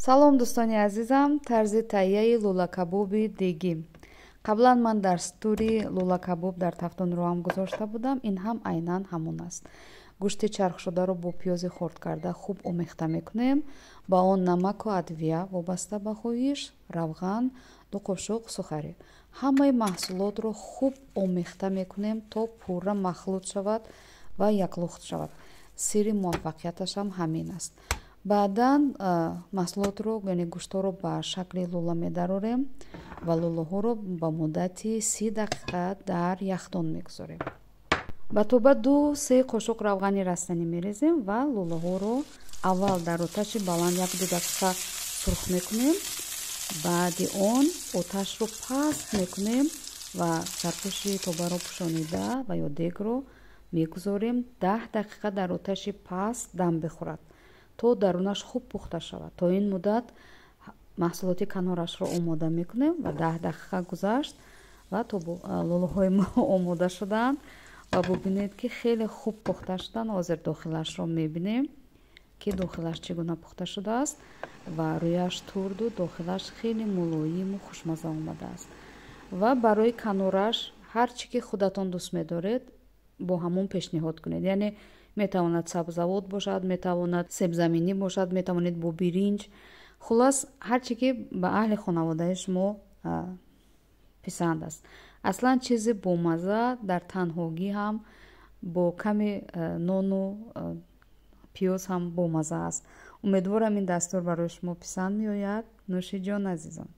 Салом, дӯстони азизам! Тарзи таҳияи лӯлакабоби дегӣ. Қаблан ман дастури лӯлакабоб дар тафтонро ҳам гузошта будам. Ин ҳам айнан ҳамон аст. Гӯшти чархшударо бо пиёзи хурдкарда хуб омехта мекунем. Ба он намаку адвия, вобаста ба хоҳиш, равған, 2 қошуқ сухарӣ. Ҳамаи маҳсулотро хуб омехта мекунем, то пурра махлут шавад ва яклухт шавад. Сирри муваффақияташ ҳам ҳамин аст. Баъдан маҳсулотро, яъне гӯштҳоро, ба шакли лӯла медарорем ва лӯлаҳоро ба муддати 30 дақиқа дар яхдон мегузорем. Ба тоба 2-3 қошуқ равғани растанӣ мерезем ва лӯлаҳоро аввал дар оташи баланд 1-2 дақиқа сурх мекунем. Баъди он оташро паст мекунем ва сарпӯши тобаро пӯшонида ва ё дегро мегузорем, 10 дақиқа дар оташи паст дам бихӯрад, то дарунаш хуб пухта шавад. То ин муддат маҳсулоти канорашро омода мекунем. Ва 10 дақиқа гузашт ва то лӯлаҳои мо омода шуданд ва бубинед, ки хеле хуб пухта шуданд. Ҳозир дохилашро мебинем, ки дохилаш чӣ гуна пухта шудааст ва рӯяш турду дохилаш хеле мулоиму хушмаза омадааст. Ва барои канораш ҳар чӣ ки худатон дӯст медоред, бо ҳамон пешниҳод кунед. Яъне метавонад сабзавот бошад, метавонад себзаминӣ бошад, метавонед бо биринҷ, хуллас, ҳар чӣ ки ба аҳли хонаводаи шумо писанд аст. Аслан чизи бомаза дар танҳогӣ ҳам бо ками нону пиёз ҳам бомаза аст. Умедворам, ин дастур барои шумо писанд меояд. Нӯши ҷон, азизон!